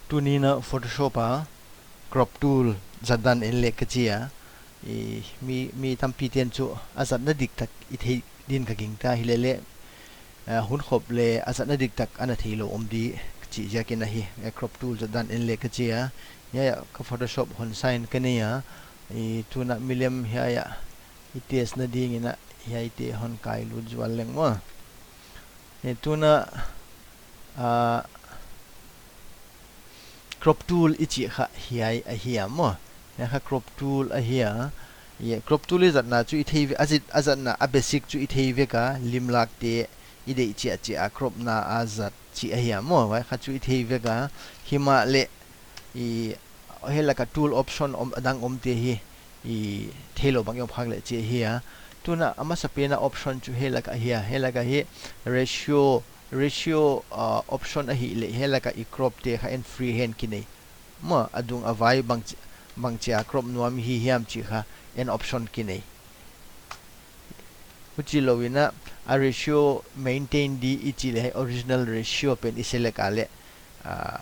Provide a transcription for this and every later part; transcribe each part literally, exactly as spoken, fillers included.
Tuni'n Photoshop a crop tool zat dan en le ka chi a. I, mi, mi tampi ten chu a zatna diktak i thei din ka gingta, hileleh, eh, hun khop le a zatna diktak ana theilou om di chih ziakin ahi. Eh, crop tool zat dan en le ka chi a. Hiai a ka Photoshop hon sign ka nei a. I, tuna milem hiai a i test na dingin a hiaite hon kai lut zual leng maw. Eh, tuna, ah, crop tool i chih kha hiai ahi a maw. Hiai kha crop tool ahi a. Ye, crop tool i zatna chu i thei ve, a zit, a zatna a basic chu i thei vek a, limlak te i deih chiahchiah a crop na a zat chih ahi a maw. Huai kha chu i thei vek a, himahleh i, hiai laka tool option om, a dang omte hi i theilou bang i om khak leh chih ahi a. Tuna a masapen a option chu hiai laka ahi a, hiai laka hi ratio, ratio, uh, option ahihleh hiai laka i crop te kha en free hand ki nei. Maw, a dung a vai bang chi-, bang chia crop nuam hi hiam chih kha en option ki nei. Huchi louin a, a ratio maintain di i chih leh hiai original ratio pen i select a leh, ah,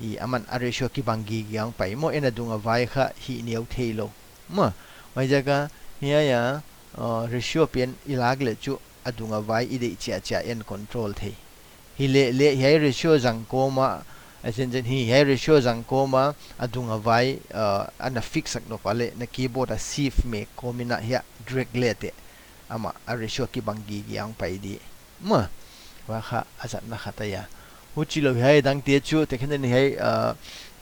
i aman a ratio kibang gige a hong pai maw, en a dung a vai kha hih neu theilou. Maw, huaiziak a hiai a, uh, ratio pen i lak leh chu a dung a vai i deih chiahchiah en control thei. Hileleh hiai ratio zang kawm a, a zenzen hi, hiai ratio zang kawm a, a dung a vai, uh, ana fix sak nop a leh, na keyboard a shift mek kawmin a hiai a drag le teh, amah a ratio kibang gige a hong pai di. Maw, huai kha a zatna khat ahi a. Huchi lou hiai dangte chu, tehkhin a ni hiai, uh,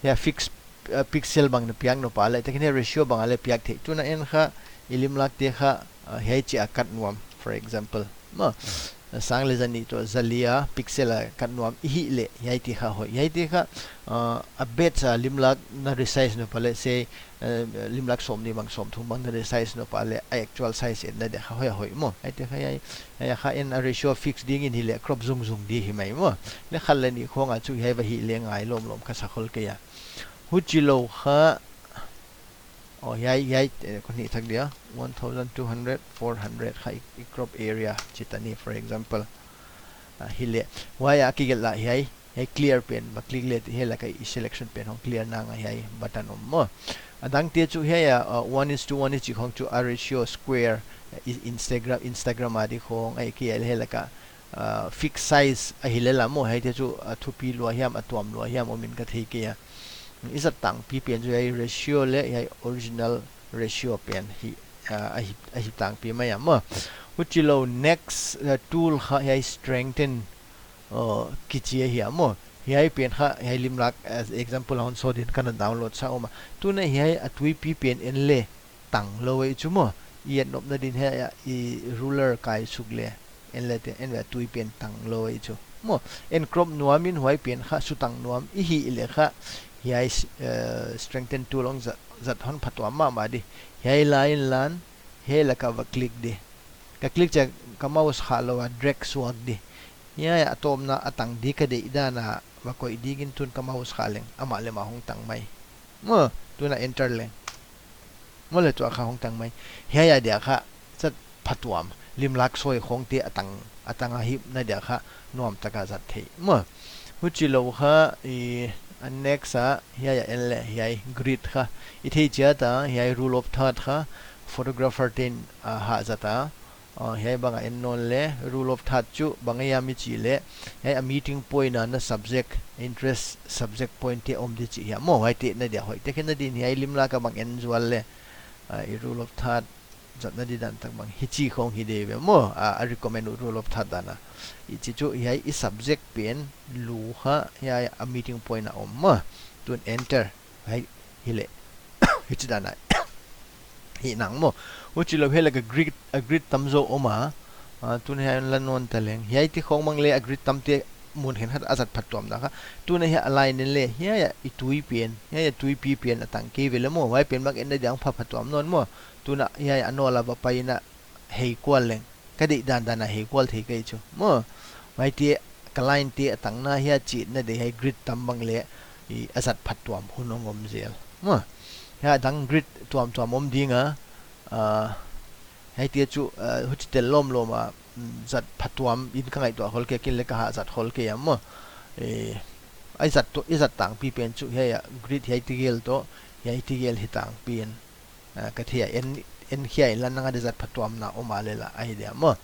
hiai fix, uh, pixel bang na piak nop a leh, tehkhin hiai ratio bang a leh piak theih. Tuna en kha, i limlak te kha, uh, hiai chia kat nuam, for example. Maw, sang leh zanih toh zali a pixel a kat nuam i hih leh, hiaite kha hoih. Hiaite kha, uh, a batch a limlak na resize nop a leh, say, uh, limlak sawmnih bang sawmthum bang na resize nop a leh, a actual size en na dia kha hoih a hoih maw. Hiaite kha hiai, hiai kha en a ratio fix dingin hileh crop zungzung di hi mai maw. Leh khat leh nih khong a chu hiai va hih leh ngai lawmlawm ka sa khol kei a. Huchi lou kha, oh, hiai, hiai, eh, kon hih thak dia, one thousand two hundred, four hundred kha i, i crop area chih ta ni, for example. Ah, hileh, huai a kigelh lah hiai, hiai clear pen, va click leh teh hiai laka i selection pen hong clear na ngai hiai button om maw. A dangte chu hiai a, uh, one is to one i chih khong chu a ratio square, uh, i-, Instagram, Instagram a di khong, ai ki hiai laka, uh, fix size ahi leh la maw, hiaite chu a thupi lua hiam, a tuam lua hiam omin ka thei kei a. I zat tangpi pen chu hiai ratio leh hiai original ratio pen hi, uh, ahi, ahi tangpi mai a maw. Huchi lou next, uh, tool kha hiai strengthen, uh, kichi ahi a maw. Hiai pen kha hiai limlak, as example hon sawt din ka na download sa om a. Tuna hiai a tuipi pen en leh tang lou ei chu maw. I et nopna din hiai a i ruler kai suk leh. En leh teh, en leh tui pen tang lou ei chu. Maw, en crop nuamin huai pen kha sutang nuam i hih leh kha. Hiai s-, eh, strengthen tool hong zat, zat hon phatuam mahmah di. Hiai la in lan, hiai laka va click di. Ka click chiang ka mouse kha lou a drag suak di. Hiai a tawpna a tang di ka deih dan a va koih dingin tun ka mouse kha leng. Amah leh amah hong tang mai. Maw, tuna enter leng. Maw leh tua kha hong tang mai. Hiai a dia kha zat phatuam. Limlak sawi khongte a tang, a tang a hihna dia kha nuam taka zat theih. Maw. Huchi lou kha i a next a hiai a en leh hiai grid kha. I thei chiat a hiai rule of third kha photographer ten a hah zat a. Uh, hiai bang a en nawn leh, rule of third chu bang ahia i chih leh, hiai a meeting point a na subject, interest subject point te om di chih hi a maw, huaite na dia hoih. Tehkhin a din hiai limlak a bang en zual leh, uh, i rule of third, zatna di dan tak bang, hichi khong hi di ve maw, uh, a recommend uh rule of third dan a. I chih chu hiai i subject pen, lu kha, hiai a meeting point a om maw, tun enter. Hiai, hileh. Hichi dan a. Hi nang maw. Huchi lou hiai laka grid, a grid tam zaw om a. Ah, tun hiai la nawn ta leng. Hiaite khong bang leh a grid tamte mun khenkhat a zat phatuam dan kha. Tuna hiai a line in leh. Hiai a i tui pen. Hiai a tuipi pen a tang kei ve leh maw. Huai pen bang en na dia hong pha phatuam nawn maw. Tuna hiai a nawl a va pai in a hei kual leng. Ka deih dandan a hei kual thei kei chu. Maw, huaite ka line te a tangna hiai chihna deuh hiai grid tam bang leh i a zat phatuam hun hong om zel. Maw, hiai dang grid tuamtuam om ding a, ah, hiaite chu, ah, huchi tel lawmlawm a, mm, zat phatuam in ka ngaihtuah khol kei a, ken leh ka hah zat khol kei a maw. Eh, I zat toh, i zat tangpi pen chu hiai a grid hiai tegel toh, hiai tegel hi tangpi in. Ah, ka thei a, en, en hiai la nang a di zat phatuamna om a leh la ahi dia maw.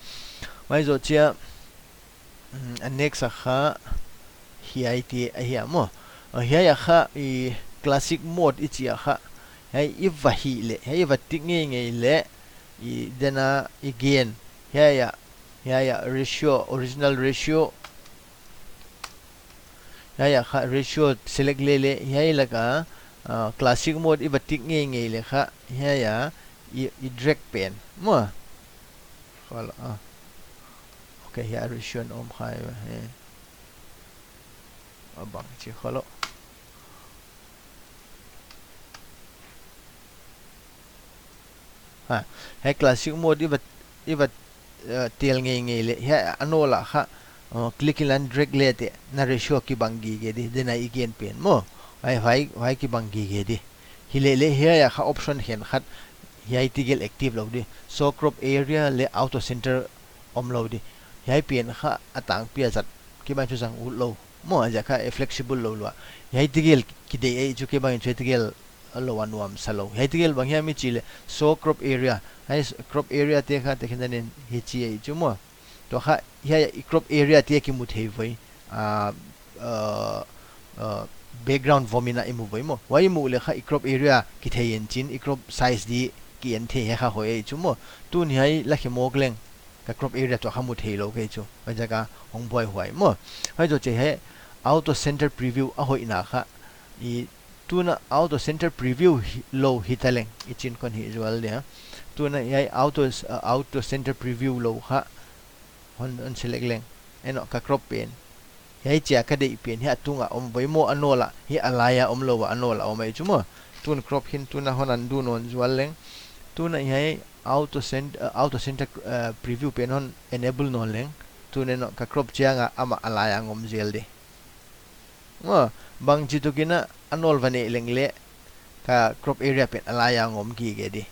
Huai zoh chiang, mm, a next a kha hiai te ahi a maw. Ah, hiai a kha i classic mode i chi a kha. Hiai i va hih leh, hiai i va tick ngeingei leh, i dena i gen. Hiai a, hiai a ratio, original ratio. Hiai a kha ratio select leh leh, hiai laka, ah, classic mode i va tick ngeingei leh kha, hiai a i, i drag pen. Maw. Khawl, ah. Okay, hiai ratio in om kha hi. A bang chi khawl. Ha, hiai classic mode i va, i va, eh, tel ngeingei leh, hiai a nawl a kha, eh, click in lan drag leh teh, na ratio kibang gige di, dena i gen pen maw. Huai, huai, huai kibang gige di. Hileh leh hiai a kha option khenkhat, hiai tegel active lou di. Show crop area leh auto center om lou di. Hiai pen kha a tangpi a zat, kibang chu zang ut lou. Maw, a ziak kha a flexible lou lua. Hiai tegel kideih ei chu kibang chu hiai tegel lou a nuamsa lou. Hiai tegel bang hiam i chih leh show crop area. Hiai s-, crop area te kha tekhin dan in hichi ei chu maw. Tua kha hiai i crop area te kimu thei voi. Ah, ah, ah, background vom in a i mu voi maw. Huai i muh leh kha i crop area kithei in chin, i crop size di ki en thei, hiai kha hoih ei chu maw. Tun hiai la khe mawk leng ka crop area tua kha mu thei lou kei chu. Huai ziak a hong buaihuai maw. Huai zoh chiang hiai auto center preview a hoihna kha. I tun a auto center preview hi, lou hita leng. I chin kon hih zual dia. Tun a hiai auto, uh, auto center preview lou kha. Hon, hon select leng. En aw ka crop pen. Hiai chia ka deih pen hiai a tung a om voi maw a nawl a. Hiai a lai a om lou a a nawl a om ei chu maw. Tun crop hi'n tun a hon undo nawn zual leng. Tun a hiai auto cent-, uh, auto center, uh, preview pen hon enable nawn leng. Tun en aw ka crop chiang a amah a lai a hong om zel di. Maw, bangchituk in a nawl va neih leng leh ka crop area pen a lai a hong om gige di.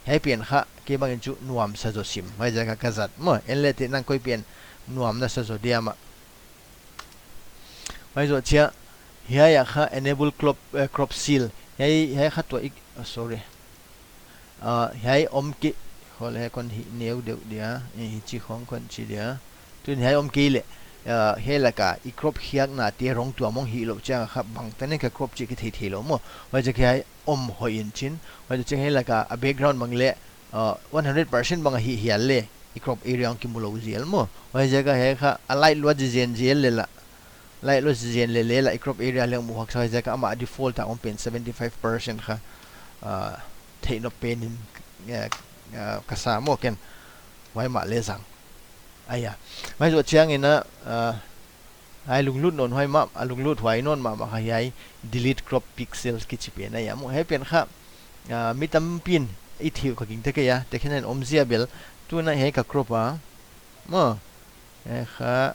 Hiai pen kha kei bang in chu nuamsa zaw sim. Huai ziak a ka zat maw. En leh teh nang koi pen nuam na sa zaw dia maw. Huai zoh chiang hiai a kha enable crop, eh, crop seal. Hiai, hiai kha tua i, oh, sorry. Ah, hiai om kei, khawl hiai kon hih neu deuh dia, eh, hichi khong kon chi dia. Tun hiai om kei leh, ah, hiai laka i crop hiakna te rong tuam hong hih lou chiang a kha bangtan in ka crop chih kithei thei lou maw. Huai zoh hiai om hoih in chin. Huai zoh chiang hiai laka a background bang leh, ah, one hundred percent bang a hih hial leh i crop area hong kimu lou zel maw. Huai ziak a hiai kha a light lua zi zen zel leh la. Light lua zi zen leh leh la i crop area leng mu haksa huai ziak a amah default a om pen seventy five percent kha, ah, theih nop pen in, eh, ah, ka sa maw ken. Huai mah leh zang. Aia. Huai zoh chiang in a, ah, ai lunglut nawn huai mah, a lunglut huai nawn mahmah kha hiai delete crop pixels kichi pen aia maw. Hiai pen kha, ah, mi tampi in i thei uh ka gingta kei a, tekhin in om zia bel, tun a hiai ka crop a. Maw. Hiai kha,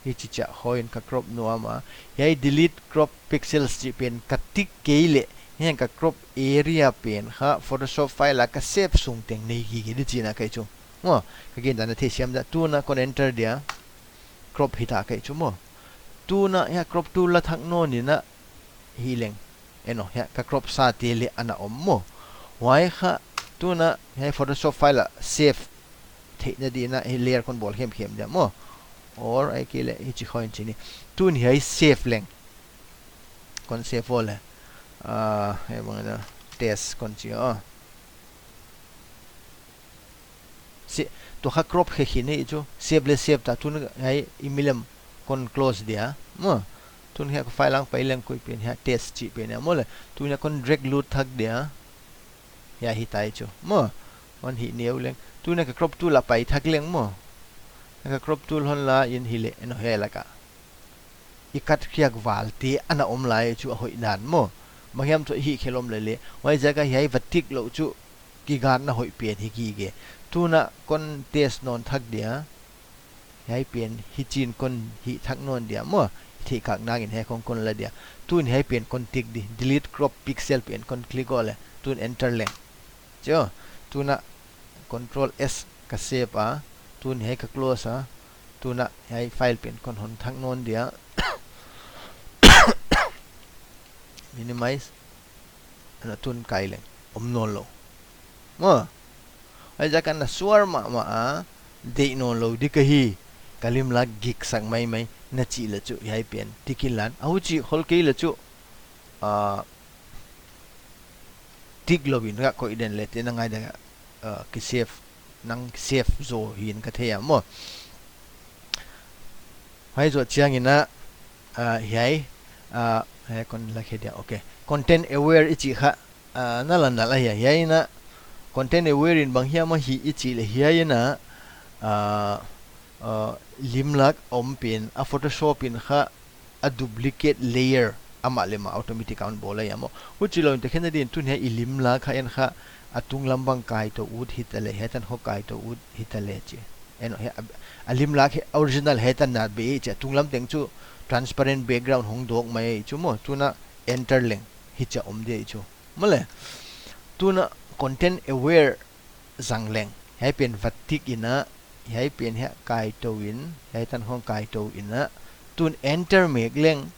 hichi chiah khawng in ka crop nuam a. Hiai delete crop pixels chih pen ka tick kei leh. Hiai ka crop area pen kha Photoshop file a ka save sung teng nei gige di chihna ka hi chu. Maw, ka gen dan na theisiam dia. Tun a kon enter dia. Crop hita ka hi chu maw. Tun a hiai crop tool la thak nawn in a hi leng. En aw, hiai ka crop sa te leh ana om maw. Huai kha tun a hiai Photoshop file a save theihna di'n a hiai layer kon bawl khemkhem dia maw. Or ahihkeileh hichi khawng in chi ni. Tun hiai save leng. Kon save aw leh. Ah, hiai bang a test kon chi aw. Si, tua kha crop khe khin hi chu. Save leh save ta tun hiai i milem kon close dia. Maw. Tun hiai ka file lang pai leng koi pen hiai test chih pen hiai maw leh. Tun hiai kon drag lut thak dia. Hiai hita hi chu. Maw. Hon hih neu leng. Tun hiai ka crop tool a pai thak leng maw. Hiai ka crop tool hon la in hileh. En aw hiai laka. I kat khiak val te ana om lai chu a hoih dan maw. Bang hiam chu hih khelh om leh leh. Huai ziak a hiai va tick lou chu kigatna hoih pen hi gige. Tun a kon test nawn thak dia. Hiai pen hichi'n kon hih thak nawn dia maw. Theih khak nangin hiai khong kon la dia. Tun hiai pen kon tick di. Delete crop pixel pen kon click aw leh. Tun enter leng. Chu. Tun a control S ka save a. Tun hiai ka close a. Tuna hiai file pen kon hon thak nawn dia. Minimize. Ana tun kai leng. Om nawn lou. Maw. Huaiziak a na sual mahmah a, deih nawn lou di ka hi. Ka limlak giksak maimai, na chih leh chu, hiai pen. Tick in lan. A huchi khol kei leh chu. Ah, tick lou in ka koih den leh te na ngaihdan a, ah, ki save, nang save zaw hi'n ka thei a maw. Huai zoh chiangin a, ah, hiai, ah, hiai kon la khe dia, okay. Content aware i chih kha, ah, na la nalh ahi a, hiai in a, content aware in bang hiam ahi i chih leh hiai in a, ah, ah, limlak om pen, a Photoshop in kha, a duplicate layer amah leh mah automatic a hon bawl ahi a maw. Huchi lou in tekhinna din tun hiai i limlak kha en kha a tunglam bang kaitou ut hita leh, hiai tan khong kaitou ut hita leh chi. En, hiai a, a limlak hiai original hiai tan na bei chi a tunglam teng chu transparent background hong dawk mai chu maw. Tuna enter leng hichia om di chu. Maw le. Tuna content aware zang leng. Hiai pen va tick in a, hiai pen hiai kaitou in, hiai tan khong kaitou in a. Tun enter mek leng,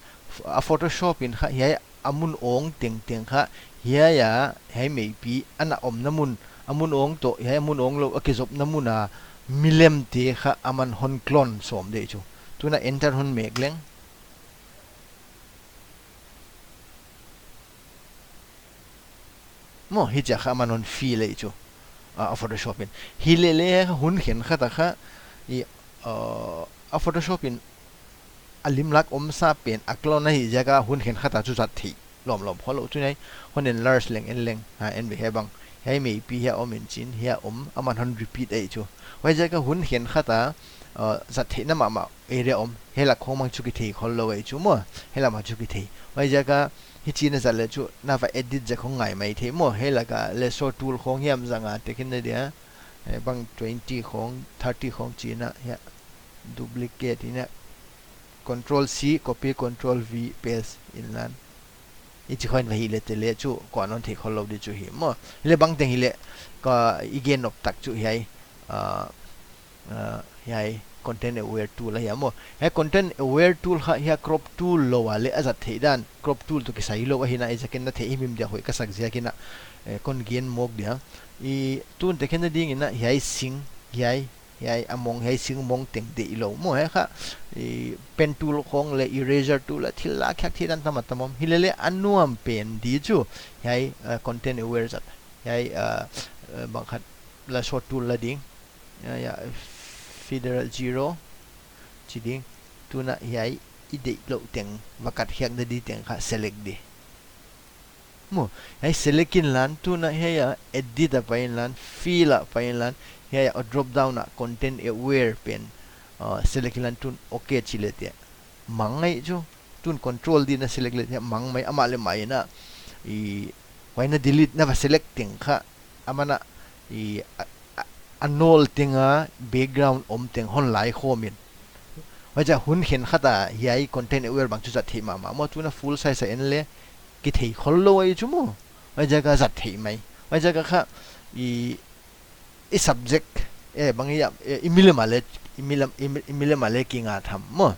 a Photoshop in kha, hiai a mun awng tengteng kha, hiai a, hiai meipi, ana omna mun, a mun awng toh, hiai a mun awng lou, a kizopna mun a, milim te kha, aman hon clone sawm di chu. Tuna enter hon mek leng. Maw, hichia kha aman hon fill ahi chu. Ah, a Photoshop in. Hilele hun khenkhat a kha, i, ah, a Photoshop in a limlak omsa pen a clone ahih ziak a hun khenkhat a chu zat theih lawmlawm khol lou chu nei. Hon enlarge leng en leng. Ha, en ve hiai bang. Hiai meipi hiai om in chin, hiai om, aman hon repeat ahi chu. Huaiziak a hun khenkhat a, ah, zat theihna mahmah area om. Hiai lak khong bang chu kithei khol lou ahi chu maw. Hiai lak bang chu kithei. Huaiziak a Hichi na zat leh chu na va edit zek khong ngai maithei maw, hiai lak a lasso tool khong hiam zang a tekhinna dia. Eh, bang twenty khong, thirty khong chi in a, hiai duplicate in a, control C, copy, control V, paste in lan. Hichi khong va hih leh te leh chu, kuan hon thei khol lou di chu hi maw. Hileh bang teng hileh, ka i gen nop tak chu hiai, ah, ah, hiai content aware tool ahi a maw. Hiai content aware tool kha hiai crop tool lou a leh a zat theih dan. Crop tool toh kisai lou ahi in a, huaiziakin na theih himhim dia hoih ka sak ziakin a. Eh, kon gen mawk dia. I tun tekhinna ding in a hiai sing, hiai, hiai a mong, hiai sing mong teng deih lou. Maw hiai kha, i pen tool khong leh eraser tool a thil lakkhiak theih dan tam a tam om. Hilele a nuam pen di chu. Hiai, eh, content aware zat. Hiai, eh, eh, bang khat lasso tool la ding. Hiai, hiai, feather zero. Chi ding. Tuna hiai i deih lou teng, va kat khiakna di teng kha select di. Maw, hiai select in lan tuna hiai a edit a pai in lan, fill a pai in lan, hiai a drop down a content aware pen, uh, select in lan tun okay chi leh te. Mang ngai chu, tun control D na select leh te, mang mai amah leh mah in a, i, huai na delete na va select teng kha, aman a, i, a, a, a nawl teng a background om teng hon lai khawm in. Huaiziak hun khenkhat a hiai content aware bang chu zat theih mahmah maw, tuna full size a en leh kithei khol lou ahi chu maw. Huaiziak a zat theih mai. Huaiziak a kha i, i subject, eh, bang i, eh, i milim a leh, i milim, i mi-, i milim a leh kinga tham maw.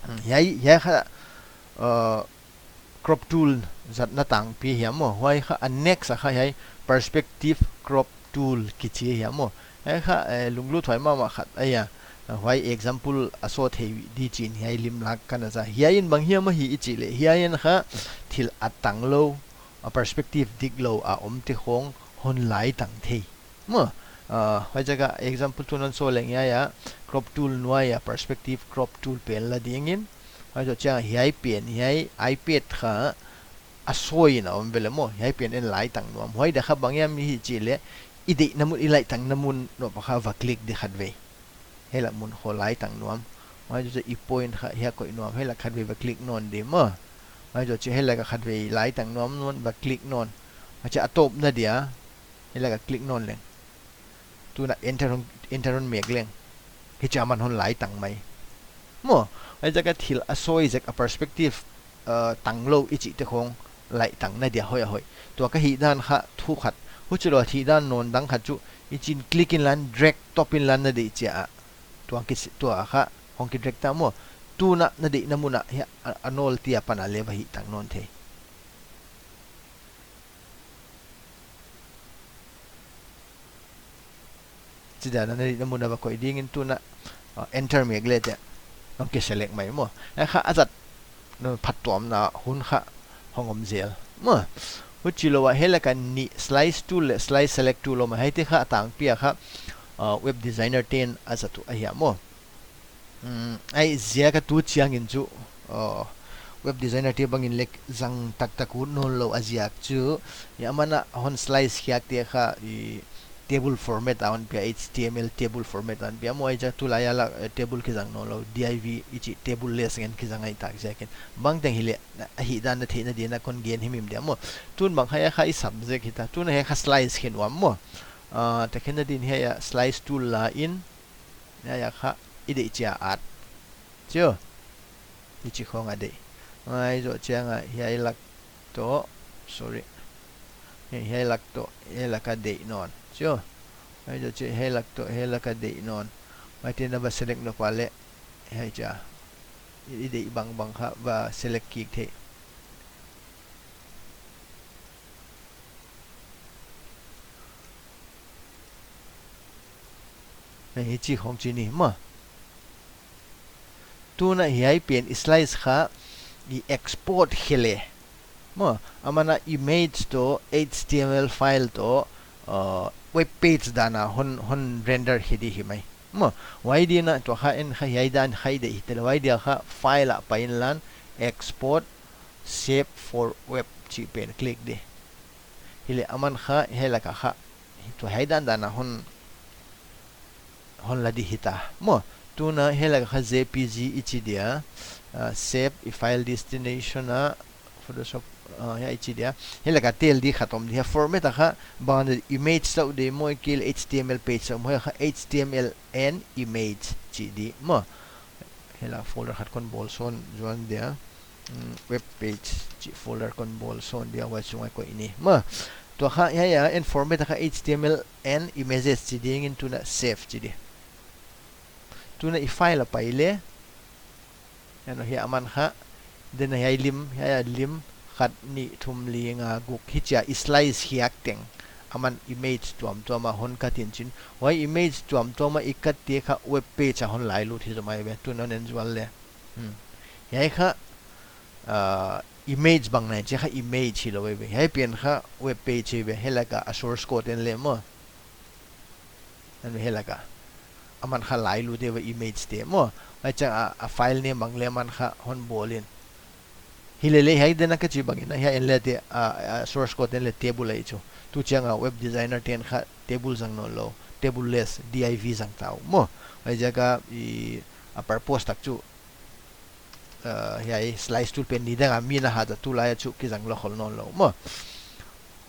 Hmm, hiai, hiai kha, uh, crop tool zatna tangpi hiam maw. Huai kha a next a kha hiai perspective crop tool kichi hiam maw. Hiai kha, eh, lunglut huai mahmah khat ahi a. Huai example a show thei di chin hiai limlak kana za. Hiai in bang hiam ahi i chih leh. Hiai in kha thil a tang lou, a perspective dik lou a om te khong hon lai tang thei. Maw, ah, huaiziak a example tun hon show leng hiai a, crop tool nuai a perspective crop tool pen la ding in. Huai zoh chiang hiai pen, hiai iPad kha a soi in a om vele maw, hiai pen en lai tang nuam. Huai dia kha bang hiam i chih leh, i deihna mun, i lai tangna mun nop a kha va click di khatvei. Hiai lak mun khong lai tang nuam. Huai zoh chiang i point kha hiai koih nuam, hiai lak khatvei va click nawn di maw. Huai zoh chiang hiai lak khatvei lai tang nuam nawn, va click nawn. Huai zoh chiang a tawpna dia, hiai lak a click nawn leng. Tuna enter hon, enter hon mek leng. Hichia aman hon lai tang mai. Maw, huaiziak a thil a soi zek a perspective, uh, tang lou i chih te khong lai tangna dia hoih a hoih. Tua ka hih dan kha thu khat. Huchi lou a hih dan nawn dang khat chu i chin click in lan drag top in lan na deih chiah a. Tua kisi, tua kha hong ki drag ta maw. Tuna na deihna mun ah hiai a, a nawl tia pan a leh va hih tak nawn thei. Chi dan a na deihna mun a va koih ding in tuna, uh, enter mek leh teh hong ki select mai maw. Hiai kha a zat phattuamna hun kha hong om zel maw. Huchilou a hiai lak a nih slice tool leh slice select tool om a, hiaite kha a tangpi a kha, uh, web designer te'n a zat uh ahi a maw. Hmm, huaiziak a tu chiang in chu, uh, web designer te bang in leh zang taktak ut nawnlou a ziak chu, hiai aman a hon slice khiak te kha i table format a hon pia, H T M L table format a hon pia maw. Huaiziak tulai a lak, eh, table kizang nawnlou, div i chih table less ngen kizang ahih tak ziak in. Bangteng hileh, a hihdan na theihna di'n a kon gen himhim dia maw. Tun bang hiai kha i subject hita, tun hiai kha slice khe nuam maw. Ah, tak khenna di'n hiai a slice tool la in, hiai a kha i deih chiah at. Chu. Hichi khong a deih. Huai zoh chiang a hiai lak toh, sorry. Hiai, hiai lak toh, hiai lak a deih nawn. Chu. Huai zoh chiang hiai lak toh, hiai lak a deih nawn. Huaite na va select nop a leh, hiai chia i, i deih bangbang kha va select kik thei. Hichi khong chi ni maw. Tuna hiai pen i slice kha i export khe leh maw, aman a image toh H T M L file toh, uh, web page dan a hon, hon render khe di hi mai. Maw, huai di'n a tua kha en kha hiai dan kha i deih hita leh, huai dia kha file a pai inla, export, save for web chih pen click di. Hileh aman kha hiai lak a kha, tua hiai dandan a hon, hon la di hita. Maw, tuna hiai lak a kha J P G i chi dia, ah, save i file destination a, Photoshop, ah, hiai i chi dia. Hiai lak a tel di khat om dia. Format a kha, bang image chauh di maw, kil H T M L page chauh maw, hiai kha H T M L and image chi di maw. Hiai lak folder khat kon bawl sawn zuan dia. Mm, web page chih folder kon bawl sawn dia, huai sung a koih ni. Maw, tua kha hiai a en format a kha H T M L and images chi ding in tuna save chi di. Tuna i file a pai leh. Hiai aman kha. Tuna hiai lim, hiai a lim khat nih thum li nga guk hichia i slice khiak teng. Aman image tuamtuam a hon cut in chin. Huai image tuamtuam a i cut te kha web page a hon lailut hi zaw mai ve. Tuna en zual leh. Hmm. Hiai kha, ah, image bang nai chia kha image hilou ve. Hiai pen kha web page hi ve. Hiai lak a source code en leh maw. Hiai lak a. Aman kha lailut ve image te maw. Huai chiang a, a file name bang leh aman kha hon bawl in. Hilele hiai dan a ka chih bang in, hiai en leh te, ah, ah, source code en leh table ahi chu. Tu chiang a web designer te'n kha table zang nawnlou. Table less, div zang ta uh maw. Huaiziak a i, a purpose tak chu, ah, hiai slice tool pen ni dang a mi na hat a tulai a chu kizang lou khol nawnlou maw.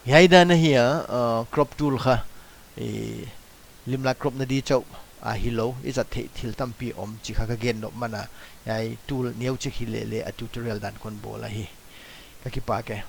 Hiai dan ahi a, ah, crop tool kha, i, lim lak crop na di chauh a hilou, i zat theih thil tampi om chih kha ka gen nop man a, hiai tool neuchik hilele a tutorial dan kon bawl ahi. Ka kipak e.